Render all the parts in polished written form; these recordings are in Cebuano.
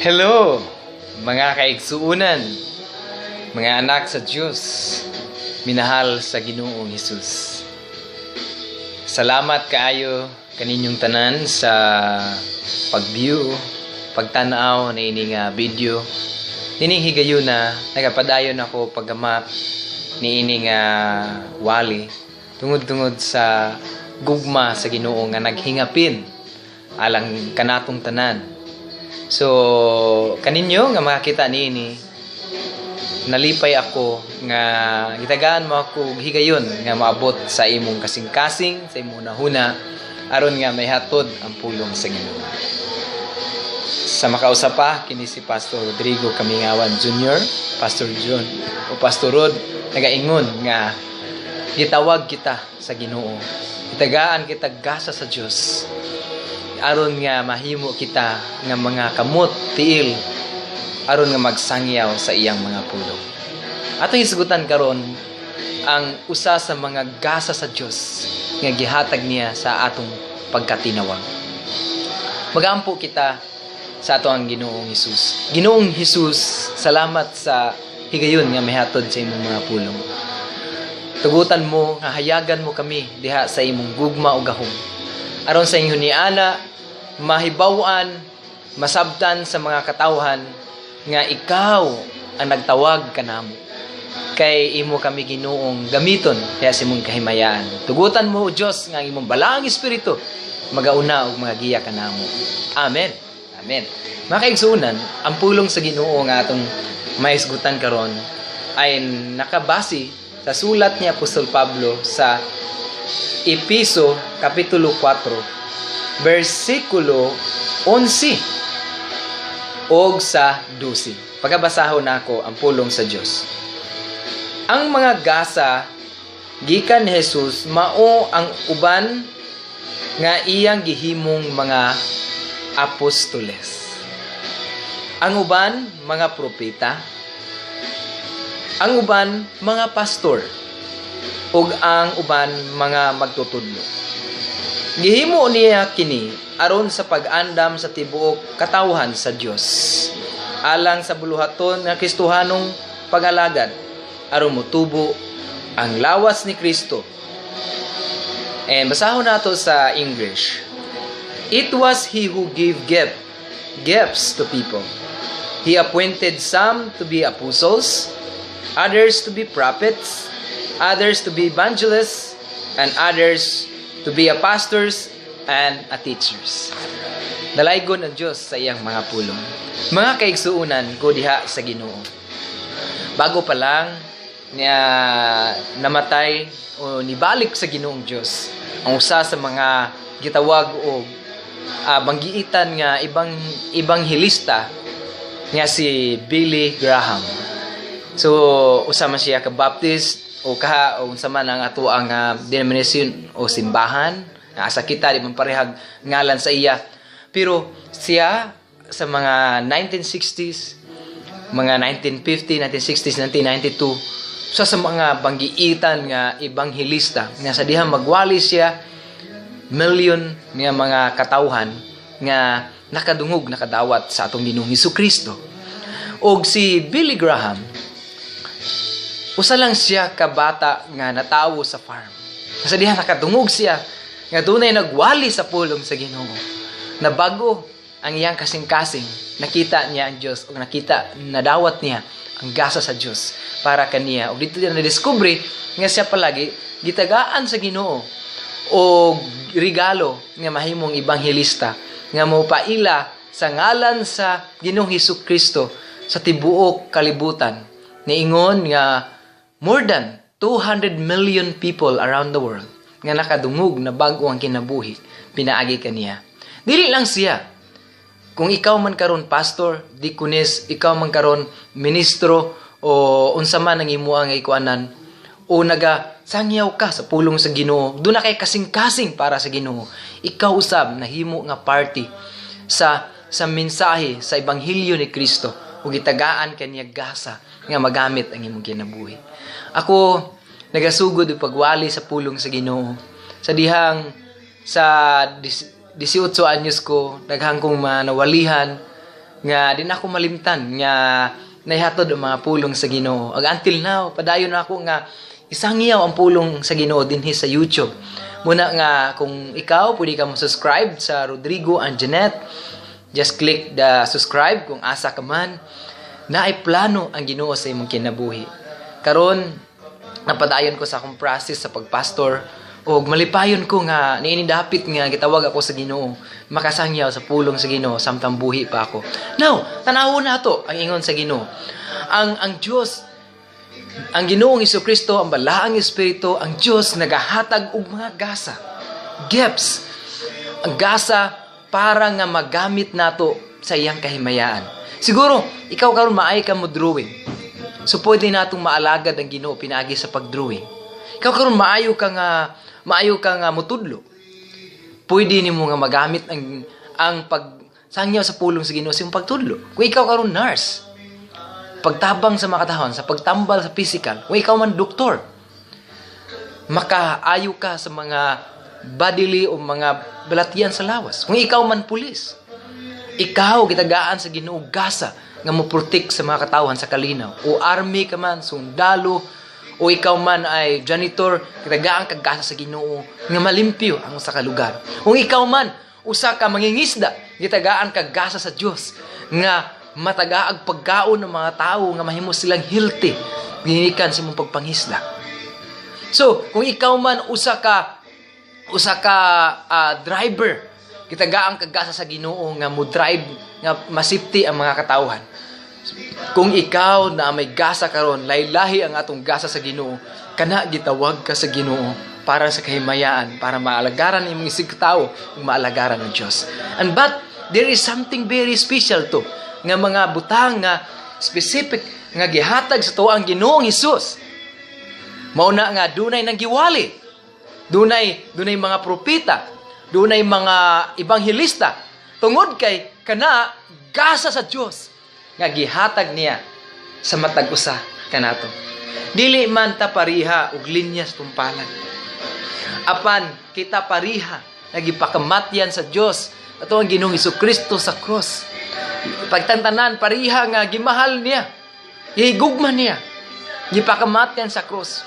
Hello, mga kaigsuunan, mga anak sa Dios, minahal sa Ginoong Hesus. Salamat kaayo kaninyong tanan sa pag-view, pagtanaw na ini nga video. Nining higayuna, nagapadayon ako paggama niini nga wali tungod-tungod sa gugma sa Ginoo nga naghingapin alang kanatong tanan. So, kaninyo nga makakita niini, nalipay ako nga gitagaan mo ako og higayon nga maabot sa imong kasing-kasing, sa imong hunahuna, aron nga may hatod ang pulong sa Ginoo. Sa makausa pa, kini si Pastor Rodrigo Kamingawan Jr., Pastor John o Pastor Rod, nagaingon nga gitawag kita sa Ginoo. Gitagaan kita gasa sa Dios aron nga mahimo kita nga mga kamot tiil aron nga magsangyaw sa iyang mga pulong. Atong hisgutan karon ang usa sa mga gasa sa Dios nga gihatag niya sa atong pagkatinawag. Magampo kita sa ato ang Ginoong Hesus. Ginoong Hesus, salamat sa higayon nga mihatod sa imong mga pulong. Tugutan mo, nga hayagan mo kami diha sa imong gugma ug gahom. Aron sa ingon ni ana, mahibaw-an, masabtan sa mga katawhan nga ikaw ang nagtawag kanamo. Kay imo kami, Ginoong, gamiton kaya sa imong kahimayaan. Tugutan mo, o Dios, nga ang imong balaang espiritu magauna ug magagiya kanamo. Amen. Amen. Mga kaigsuonan, ang pulong sa Ginoo nga atong mahisgutan karon ay nakabase sa sulat ni Apostol Pablo sa Epeso kapitulo 4 bersikulo 11 og sa 12. Pagabasahon nako ang pulong sa Dios. Ang mga gasa gikan ni Jesus mao ang uban nga iyang gihimong mga apostoles. Ang uban mga propeta, ang uban mga pastor, ug ang uban mga magtutudlo. Gihimo niya kini aron sa pag-andam sa tibuok katawhan sa Dios, alang sa buluhaton nga Kristohanong pag-alagad, aron motubo ang lawas ni Kristo. And basahon nato sa English. It was he who gave gifts to people. He appointed some to be apostles, others to be prophets, others to be evangelists, and others to be a pastors and a teachers. Dalaygon ang Diyos sa iyang mga pulong. Mga kaigsuunan ko diha sa Ginoo. Bago pa lang niya namatay o nibalik sa Ginoong Diyos ang usa sa mga gitawag og banggiitan nga ibang ibanghilista nga si Billy Graham. So usa man siya ka Baptist o kaha o unsa man ang ato ang denomination o simbahan nga asa kita di man parehag ngalan sa iya. Pero siya sa mga 1960s, mga 1950, 1960s, 1992, usa sa mga banggiitan nga ebanghelista nga sa diha magwali siya, million nga mga katawhan nga nakadungog, nakadawat sa atong Ginoong Hesus. Og si Billy Graham, usa lang siya ka bata nga natawo sa farm. Sa diha nakadungog siya nga dunay nagwali sa pulong sa Ginoo. Nabago ang iyang kasing-kasing. Nakita niya ang Dios ug nakita, nadawat niya ang gasa sa Dios para kaniya. Ug dito niya na-discover nga siya palagi gitagaan sa Ginoo og regalo nga mahimong ebanghelista nga mopaila sa ngalan sa Ginoong Hesus Kristo sa tibuok kalibutan. Niingon nga more than 200 million people around the world nga nakadungog na bag-o ang kinabuhi pinaagi kaniya. Dili lang siya. Kung ikaw man karon pastor, deaconess, ikaw man karon ministro o unsa man ang imuang ikuanan o naga sangyaw ka sa pulong sa Ginoo, duna kay kasing-kasing para sa Ginoo. Ikaw usab nahimo nga party sa mensahe sa ebanghelyo ni Kristo ug gitagaan kaniya gasa nga magamit ang imong kinabuhi. Ako nagasugod og pagwali sa pulong sa Ginoo. Sa dihang sa 18 anyos ko, daghan kong mga nawalihan. Nga di na ako malimtan nga naihatod ang mga pulong sa Ginoo. Ug until now, padayon na ako nga isangyaw ang pulong sa Ginoo dinhi sa YouTube. Muna nga kung ikaw pwede ka mo subscribe sa Rodrigo and Jeanette. Just click the subscribe kung asa ka man. Naay plano ang Ginoo sa imong kinabuhi. Karon napadayon ko sa akong process sa pagpastor ug malipayon ko nga niini dapit nga gitawag ako sa Ginoo makasangyaw sa pulong sa Ginoo samtang buhi pa ako. Now, tan-awon nato ang ingon sa Ginoo. Ang Dios, ang Ginoong Kristo, ang Balaang Espiritu, ang Dios nagahatag og mga gasa, gifts. Ang gasa para nga magamit nato sa iyang kahimayaan. Siguro, ikaw karon maayo ka mo drawing. So pwede natong maalagad ang Ginoo pinaagi sa pagdrawing. Ikaw karon maayo ka nga mutudlo. Pwede nimo nga magamit ang pagsangyaw sa pulong sa Ginoo sa imong pagtudlo. Kung ikaw karon nurse, pagtabang sa mga katawhan, sa pagtambal sa physical, kung ikaw man doktor, makaayo ka sa mga bodily o mga balatian sa lawas. Kung ikaw man pulis, ikaw gitagaan sa Ginoo gasa nga mo protect sa mga katawhan sa kalinaw. O army ka man, sundalo, o ikaw man ay janitor, gitagaan kag gasa sa Ginoo nga malimpyo ang usa ka lugar. Kung ikaw man usa ka mangingisda, gitagaan kag gasa sa Dios nga matagaag pagkaon ng mga tao nga mahimo silang healthy ginikan sa imong pagpangisda. So, kung ikaw man usa ka driver, gitagaan kag gasa sa Ginoo nga mo drive nga masafety ang mga katawhan. Kung ikaw na may gasa karon, laylahi ang atong gasa sa Ginoo, kana gitawag ka sa Ginoo para sa kahimayaan, para maalagaran imong isig tawo ug maalagaran ng Dios. And but there is something very special to nga mga butang nga specific nga gihatag sa tuo ang Ginoong Hesus. Mao na nga dunay nang giwali. Dunay mga propeta, dunay mga ebanghelista tungod kay kana gasa sa Dios nga gihatag niya sa matag usa kanato. Dili man ta pariha og linyas tumpalan. Apan kita pariha nga gipakamatyan sa Dios ato ang Ginoong Kristo sa cross. Pagtantanan pariha nga gimahal niya. Gihigugma niya. Gipakamatyan sa cross.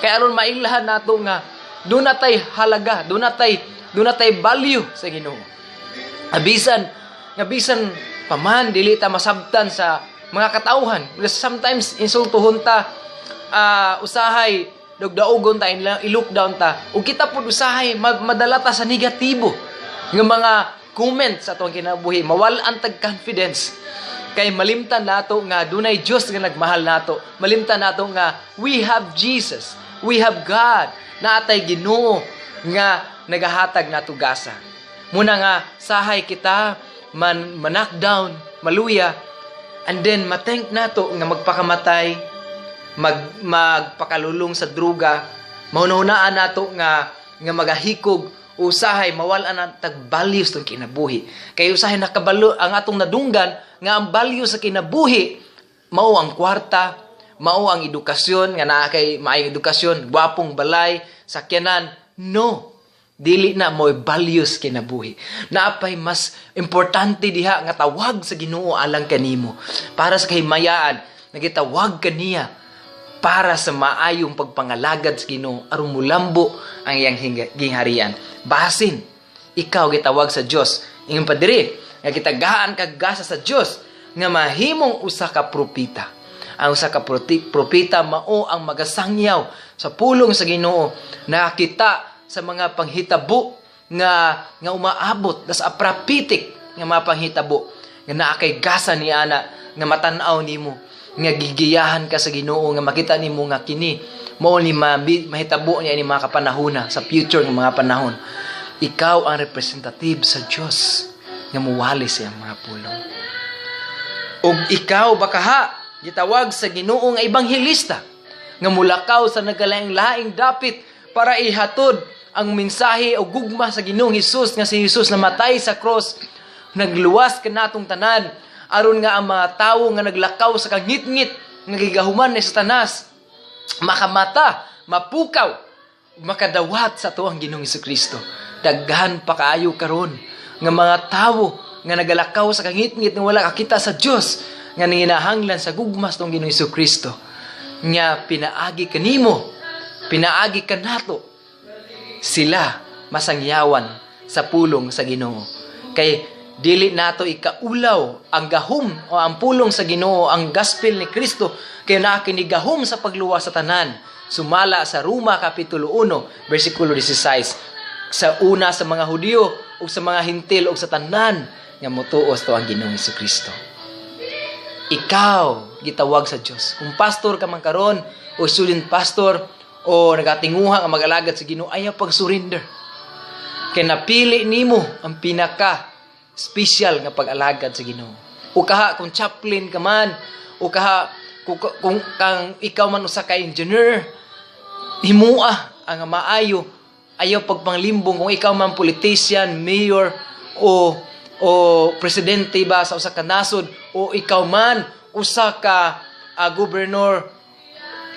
Kaya aron mailhan nato nga duna tay halaga, duna tay value sa Ginoo. Abisan nga bisan paman dili ta masabtan sa mga katawhan. Because sometimes insultuhon ta, usahay dugdaugon ta, i-look down ta. Ug kita pud usahay madala ta sa negatibo nga mga comments sa atong kinabuhi, mawal-an tag confidence. Kay malimtan nato nga dunay Dios nga nagmahal nato. Malimtan nato nga we have Jesus, we have God, naatay Ginoo nga nagahatag nato gasa. Muna nga sahay kita man ma-knockdown, maluya, and then ma-think nato nga magpakamatay, magpakalulong sa druga, mahunahunaan nato nga magahikog, usahay mawala na tag values tong kinabuhi. Kay usahay nakabalo ang atong nadunggan nga ang value sa kinabuhi mao ang kwarta, mao ang edukasyon nga naa kay maayong edukasyon, gwapong balay, sakyanan. No. Dili na mo values kinabuhi. Naapay mas importante diha nga tawag sa Ginoo alang kanimo para sa kahimayaan, nagitawag kaniya para sa maayong pagpangalagad sa Ginoo aron mulambo ang iyang gingharian. Basin ikaw gitawag sa Dios. Ingon pa diri nga gitagaan kag gasa sa Dios nga mahimong usa ka propeta. Ang usa ka propeta mao ang magasangyaw sa pulong sa Ginoo, nakita sa mga panghitabo nga umaabot, das a prophetic nga mga panghitabo nga naa kay gasa ni ana nga matan-aw nimo nga gigiyahan ka sa Ginoo nga makita nimo nga kini mao ni mahitabo niya ni mga kapanahona sa future nga mga panahon. Ikaw ang representative sa Dios nga muwali sa iyang mga pulong. Ug ikaw bakaha gitawag sa Ginoo nga ebanghelista nga mulakaw sa nagkalaing-laing dapit para ihatod ang mensahe o gugma sa Ginoong Hesus, nga si Hesus namatay sa cross, nagluwas kanatong tanan, aron nga ang mga tawo nga naglakaw sa kangitngit nga gigahuman ni Satanas makamata, mapukaw, makadawat sa tuang Ginoong Kristo. Daghan pa kaayo karon nga mga tawo nga nagalakaw sa kangitngit nga wala kakita sa Dios, nga nanginahanglan sa gugma sa atong Ginoong Kristo nga pinaagi kanimo, pinaagi kanato, sila masangyawan sa pulong sa Ginoo. Kay dili nato ikaulaw ang gahom o ang pulong sa Ginoo, ang gospel ni Kristo, kay naa kini gahom sa pagluwas sa tanan. Sumala sa Roma kapitulo 1 bersikulo 16, sa una sa mga Hudiyo ug sa mga Hintil ug sa tanan nga motuo sa ang Ginoong Kristo. Ikaw gitawag sa Dios. Kung pastor ka man karon o student pastor o nagatinguha nga mag-alagad sa Ginoo, ayaw pag-surrender. Kay napili nimo ang pinaka special nga pag-alagad sa Ginoo. O kaha kung chaplain ka man, o kaha kung kang ikaw man usa ka engineer, himua ang maayo, ayaw pagpanglimbong. Kung ikaw man politician, mayor o presidente ba sa usa ka nasod, o ikaw man usa ka gobernador,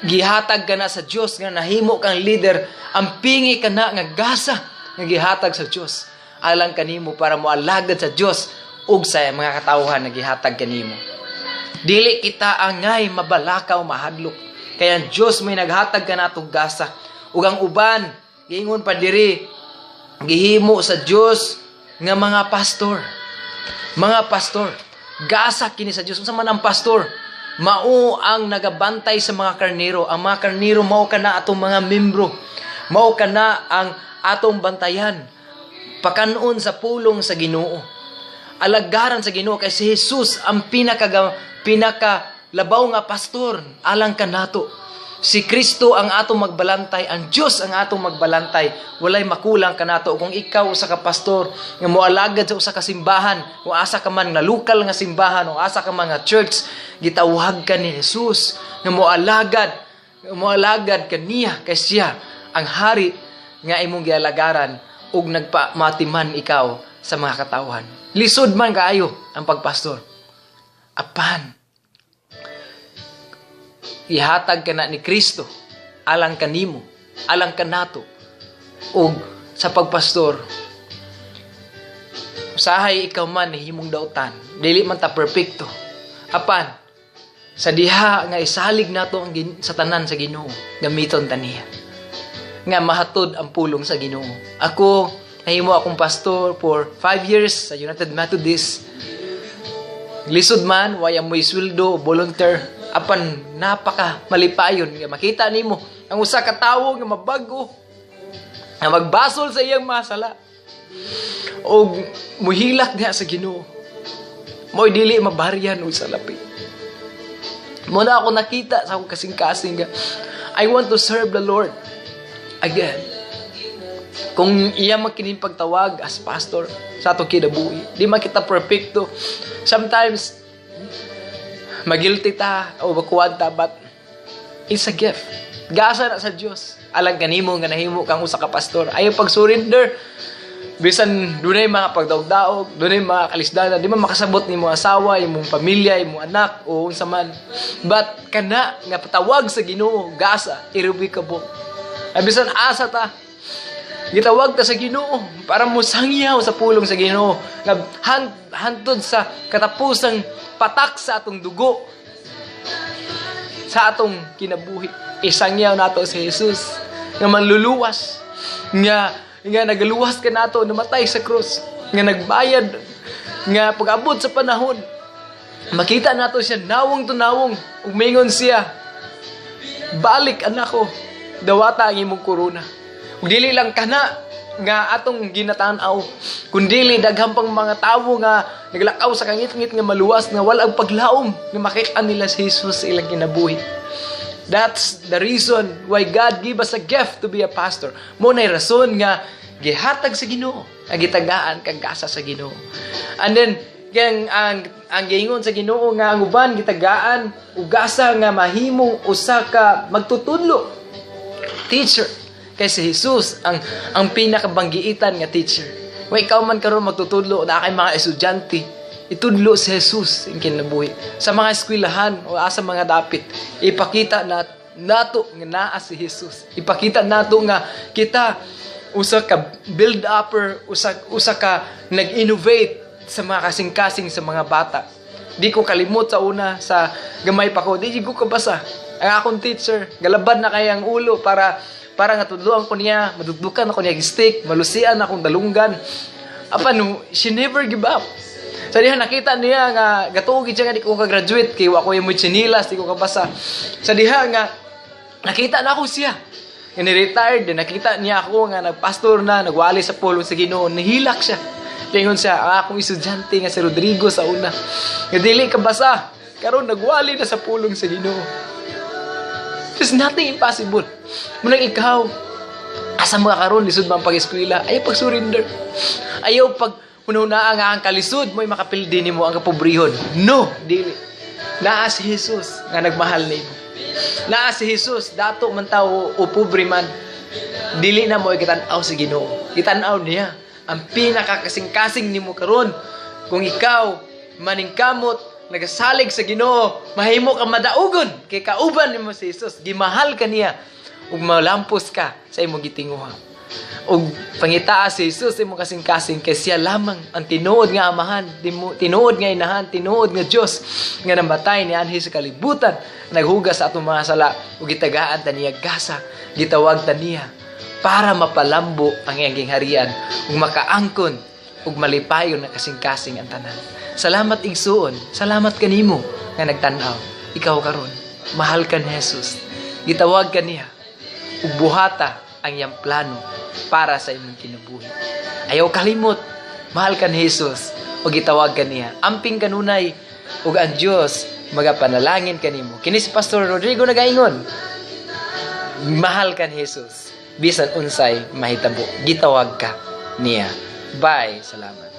gihatag ka na sa Dios nga nahimo kang leader, ang pingi ka na nga gasa nga gihatag sa Dios alang kanimo para moalagad sa Dios ug sa mga katawhan nga gihatag kanimo. Dili kita angay mabalaka o mahadlok kay ang Dios may naghatag kanatong gasa. Ug ang uban, giingon pa diri, gihimo sa Dios nga mga pastor. Mga pastor, gasa kini sa Dios. Unsa man ang pastor? Mao ang nagabantay sa mga karnero. Ang mga karnero mao kana atong mga membro. Mao kana ang atong bantayan. Pakanon sa pulong sa Ginoo. Alagaran sa Ginoo kay si Jesus ang pinaka pinaka labaw nga pastor alang kanato. Si Kristo ang atong magbalantay, ang Dios ang atong magbalantay. Walay makulang kanato. Kung ikaw usa ka pastor nga moalagad sa usa ka simbahan, o asa ka man nga lokal nga simbahan o asa ka man nga church, gitawag ka ni Jesus nga moalagad kaniya kay siya ang hari nga imong gialagaran ug nagpamatiman ikaw sa mga katawhan. Lisod man kaayo ang pagpastor. Apan ihatag ka na ni Kristo alang kanimo, alang kanato. Ug sa pagpastor, usahay ikaw man himong dautan, dili man ta perpekto. Apan sa diha nga isalig nato ang sa tanan sa Ginoo, gamiton ta niya nga mahatod ang pulong sa Ginoo. Ako, nahimo akong pastor for 5 years sa United Methodist. Lisod man, waya mo'y sweldo, volunteer, apan napaka malipayon nga makita nimo ang usa ka tawo nga mabago, nga magbasol sa iyang masala og muhilak diha sa Ginoo. Mo'y dili mabaryan og salapi. Mo na ako nakita sa akong kasing-kasing nga I want to serve the Lord again. Kung iya man kining pagtawag as pastor sa atong kinabuhi, di man kita perfecto. Sometimes magilty ta o makuwan ta, but it's a gift. Gasa na sa Dios alang kanimo nga nahimo kang usa ka pastor. Ayaw pag-surrender bisan dunay mga pagdaog-daog, dunay mga kalisdanan, di man makasabot nimo asawa, imong pamilya, imong anak o unsa man. But kana nga patawag sa Ginoo, gasa irrevocable. Ay bisan asa ta, gitawag ta sa Ginoo para mosangyaw sa pulong sa Ginoo nga hantod sa katapusang patak sa atong dugo, sa atong kinabuhi, isangyaw nato si Jesus nga manluluwas, nga nga nagaluwas kanato, namatay sa krus, nga nagbayad, nga pag-abot sa panahon makita nato siya nawong to nawong ug mingon siya, "Balik, anak ko, dawata ang imong korona." Ug dili lang kana nga atong ginatan-aw, kundili daghan pang mga tawo nga naglakaw sa kangitngit nga maluwas, nga wala ang paglaom nga makita nila si Jesus sa ilang kinabuhi. That's the reason why God give us a gift to be a pastor. Mo nay rason nga gihatag sa Ginoo, ang gitagaan kag gasa sa Ginoo. And then kang ang giingon sa Ginoo nga ang uban gitagaan og gasa nga mahimong usa ka magtutudlo, teacher. Kay si Jesus ang pinakabanggiitan nga teacher. Kung ikaw man karon magtutudlo na kay mga estudyante, itudlo si Jesus ang kinabuhi. Sa mga eskwelahan o asa mga dapit, ipakita na nato nga naa si Jesus. Ipakita nato nga kita usa ka build upper, usa ka nag-innovate sa mga kasing-kasing sa mga bata. Di ko kalimot sa una, sa gamay pa ko, di ko kabasa. Ang akong teacher, galabad na kay ang ulo para nga tudloan ko niya, madukdukan ako niya stick, malusian akong dalunggan. Apan, she never give up. Sa diha nakita niya nga gatuo gid siya nga di ko ka-graduate kay wa ko yung tsinilas, di ko kabasa. Sa diha nga nakita na ako siya nga ni-retired, nakita niya ako nga nagpastor na, nagwali sa pulong sa Ginoo, nahilak siya. Tingon siya, ang akong estudyante nga si Rodrigo sa una, nga dili kabasa, karon nagwali na sa pulong sa Ginoo. There's nothing impossible. Munang ikaw, asa mo ka karon, lisod ba ang pag-eskwela? Ayaw pag-surrender. Ayaw pag hunahunaa nga ang kalisod mo'y makapildi nimo ang kapobrehon. No, dili. Naa si Jesus nga nagmahal nimo. Naa si Jesus, dato man tao o pobre man, dili na mo gitan-aw sa Ginoo. Gitan-aw niya ang pinakakasing-kasing nimo karon. Kung ikaw maningkamot, nagasalig sa Ginoo, mahimo ka madaugon kay kauban nimo si Jesus. Gimahal ka niya ug malampos ka sa imong gitinguha. Ug pangitaa si Jesus imong kasing-kasing kay siya lamang ang tinuod nga amahan, tinuod nga inahan, tinuod nga Dios nga namatay nianhi sa kalibutan, naghugas sa atong mga sala ug gitagaan ta niya gasa, gitawag ta niya para mapalambo ang iyang gingharian ug makaangkon ug malipayon na kasing-kasing ang tanan. Salamat, igsuon, salamat kanimo nga nagtan-aw. Ikaw karon, mahal ka ni Jesus. Gitawag ka niya ug buhata ang iyang plano para sa imong kinabuhi. Ayaw kalimot, mahal ka ni Jesus ug gitawag ka niya. Amping kanunay ug ang Dios magapanalangin kanimo. Kini si Pastor Rodrigo nagaingon. Mahal ka ni Jesus. Bisan unsay mahitabo, gitawag ka niya. Bye. Salamat.